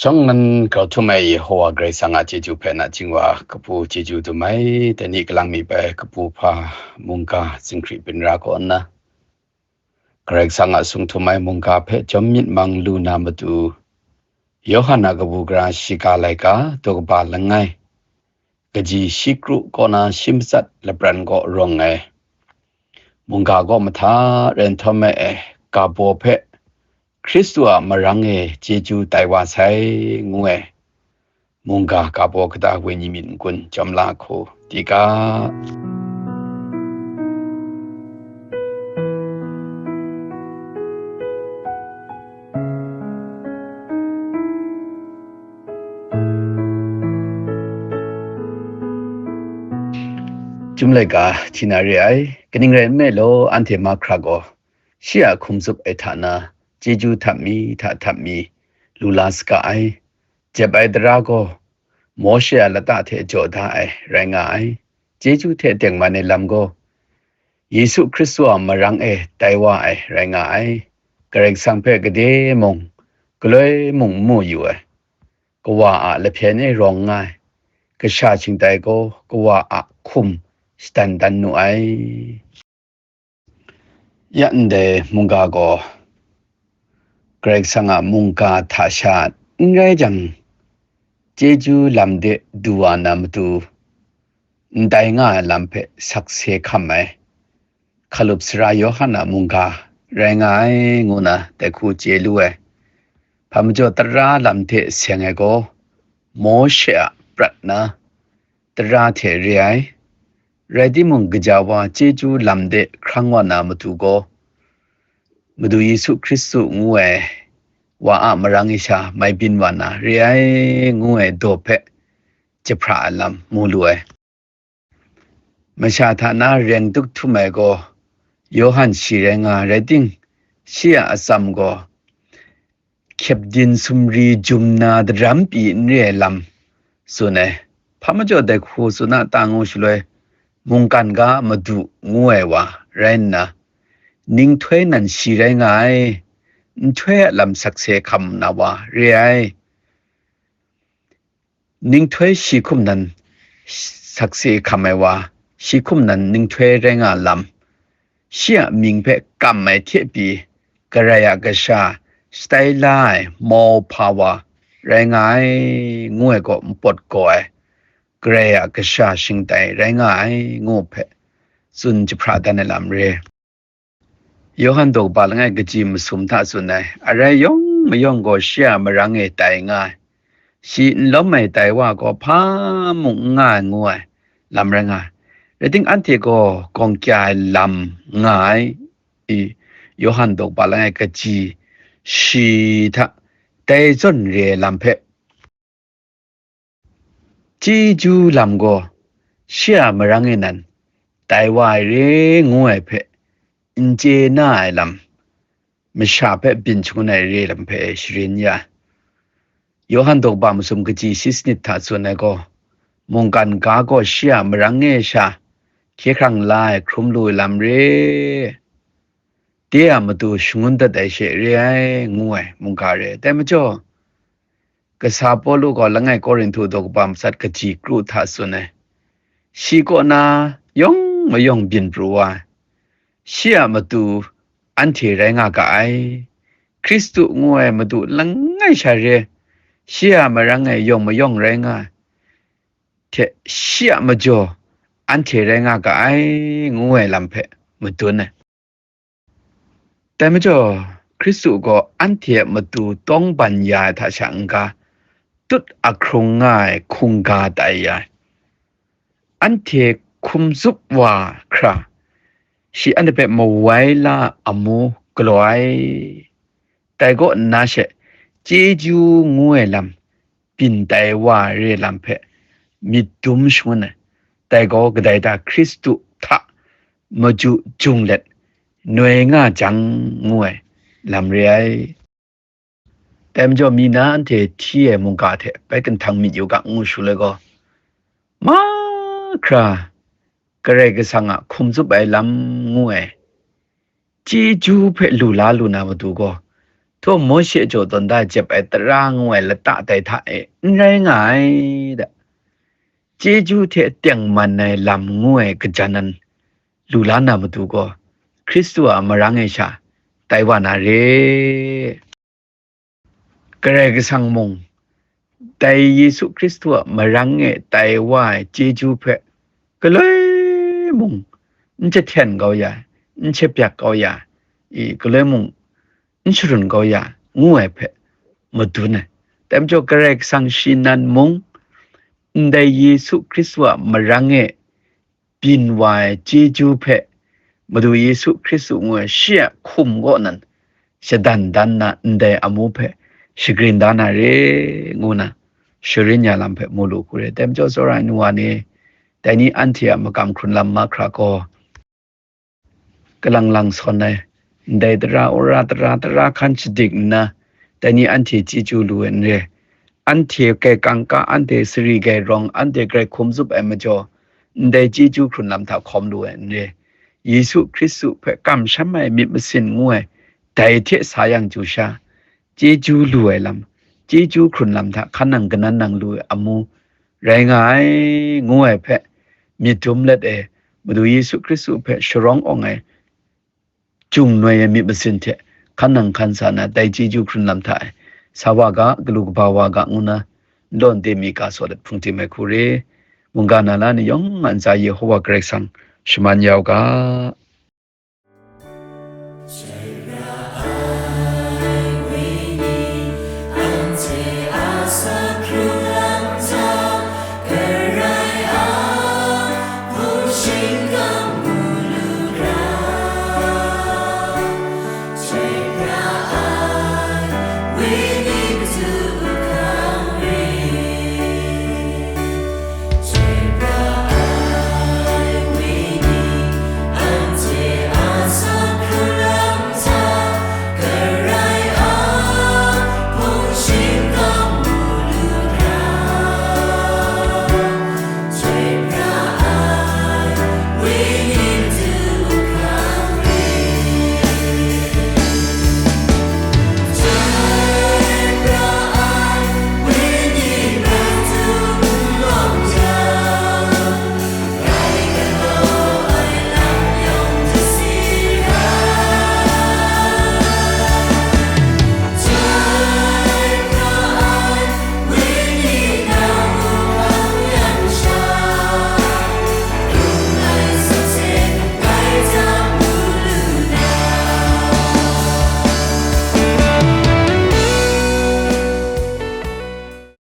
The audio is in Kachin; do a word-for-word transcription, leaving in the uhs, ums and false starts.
Shawng nnan grau htum ai Yehowa Karai Kasang a chyeju hpe nachying wa kabu chyeju dum ai. Dai ni kalang mi bai kabu hpa mungga zinghkri byin ra kaw nna, Karai Kasang a sung htum ai mungga hpe jawm myit mang lu na matu, Yawhan a kabu gara shiga laika daw kaba langai, kaji shi kru kaw na shi matsat lapran kaw rawng ai. Mungga kaw mahta rai nhtawm ai, ga baw hpe Hkristu a marang e chyeju tai wa sai, ngu ai. Mungga ga baw kata wenyi myit n-gun jawm la hku, di ga. Chyum laika hti na re ai, kaning rai nme law, anhte mahkra gaw shi a hkum tsup ai hta na, chyeju htam mi hta htam mi lu la saga ai. Jep ai tara gaw Mawshe a lata hte jaw da ai rai nga ai. Chyeju hte tengman ai lam gaw Yesu Hkristu a marang e tai wa ai rai nga ai. Karai Kasang hpe gade mung, galoi mung n mu yu ai. Kawa a lahpyen e rawng nga ai. Kasha shingtai gaw Kawa a hkum shadan dan nu ai. Ya ndai mungga gaw Karai Kasang a mungga hta sha n rai jang, chyeju lam de du wa na matu, n tai nga ai lam hpe sakse hkam ai, hkalup sara Yawhan a mungga rai nga ai, ngu na dai hku chye lu ai. Hpa majaw tara lam hte seng ai gaw, Mawshe a prat na tara hte re ai. Rai timung, gaja wa chyeju lam de hkrang wa na matu gaw, Madu Yesu Hkristu ngu ai wa a marang e sha mai byin wa na re ai, ngu ai daw hpe jahpra ai lam mu lu ai. Masha hta na reng tuk htum ai gaw, Yawhan shi rai nga ai rai ting, shi a atsam gaw, hkyep din sumri jum na daram pyi n re ai lam tsun ai. Hpa majaw dai hku tsun a ta ngu shaloi, mungkan ga a madu ngu ai wa rai nna, ninghtoi nan shi rai nga ai, nhtoi a lam sakse hkam na wa re ai. Ninghtoi shi hkum nan sakse hkam ai wa, shi hkum nan ninghtoi rai nga lam, shi a mying hpe kam ai hte pyi, Karai a Kasha shatai la ai mauhpa wa rai nga ai, ngu ai gaw npawt gaw ai, Karai a Kasha shingtai rai nga ai, ngu hpe tsun jahpra dan ai lam re. Yawhan daw kaba langai kaji masum hta tsun ai, arai yawng mayawng gaw shi a marang e tai nga ai. Shi n lawm ai tai wa gaw hpa mung n nga ai, ngu ai lam rai nga ai. Rai ting, anhte gaw gawng kya ai lam nga ai. I, Yawhan daw kaba langai kaji shi hta dai zawn re ai lam hpe, chyeju lam gaw shi a marang e nan tai wa ai re, ngu ai hpe n chye na ai lam, masha hpe byin shangun ai re lam hpe sharin ya ai. Yawhan daw kaba masum kaji shi sanit hta tsun ai gaw, mungkan ga gaw shi a marang e sha hkye hkrang la ai hkrum lu ai lam re, de a matu shangun dat ai she re ai, ngu ai mungga re. Dai majaw, kasa Pawlu gaw langai Korinhtu daw kaba matsat kaji kru hta tsun ai, shi kaw na yawng mayawng byin pru wa ai, shi a matu anhte rai nga ga ai. Hkristu ngu ai madu langai sha re, shi a marang e yawng mayawng rai nga ai, hte shi a majaw anhte rai nga ga ai, ngu ai lam hpe madun ai. Dai majaw, Hkristu gaw anhte a matu tawng ban ya ai hta sha n-ga, tut a hkrung nga ai hkungga tai ya ai. Anhte hkum tsup wa hkra, shi anhte hpe mawai la amu galaw ai. Dai kaw nna she, chyeju ngu ai lam byin tai wa re lam hpe myit dum shangun ai. Dai gaw kadai ta Hkristu hta maju jung let noi nga jang, ngu ai lam re ai. Dai majaw, mi na anhte hti ai mungga hte bai kantang myit yu ga, ngu shaloi gaw, mahkra Karai Kasang a hkum tsup ai lam ngu ai chyeju hpe lu la lu na matu gaw, Htaw Mawshe jaw tawn da jep ai tara ngu ai lata dai hta e n rai nga ai da. Chyeju hte tengman ai lam ngu ai kajan nan lu la na matu gaw, Hkristu a marang e sha tai wa na re. Karai Kasang mung, dai Yesu Hkristu a marang e tai wa ai chyeju hpe, galoi mung n jahten kau ya, n jahpyak kau ya, i, galoi mung n sharun kau ya, ngu ai hpe madun ai. Dai majaw Karai Kasang shi nan mung, ndai Yesu Hkristu a marang e byin wa ai chyeju hpe, Madu Yesu Hkristu ngu ai shi a hkum kaw nan shadan dan na ndai amu hpe shagrin da na re, ngu na sharin ya lam hpe mu lu hku re. Dai majaw tsawra ai nu wa ni, dai ni anhte a makam hkrun lam mahkra gaw, kalang lang sawn ai, ndai tara wora, tara tara hkan shadik nna, dai ni anhte chyeju lu ai n re. Anhte kai kangka, anhte sari gai rawng, anhte grai hkum zup ai majaw, ndai chyeju hkrun lam hta hkawm lu ai n re. Yesu Hkristu hpe kamsham ai myit masin ngu ai, dai hte sa yang chyu sha, chyeju lu ai lam, chyeju hkrun lam hta hkan nang kanan nang lu ai amu rai nga ai, ngu ai hpe myit dum let e, Madu Yesu Hkristu hpe sharawng awng ai, jung noi ai myit masin hte hkan nang hkan sa na, dai chyeju hkrun lam hta e sa wa ga, galu kaba wa ga, ngu na, n lawn de mi ga saw let hpung tim ai hku re. Mungga na la ni yawng a ntsa Yehowa Karai Kasang shaman ya u ga.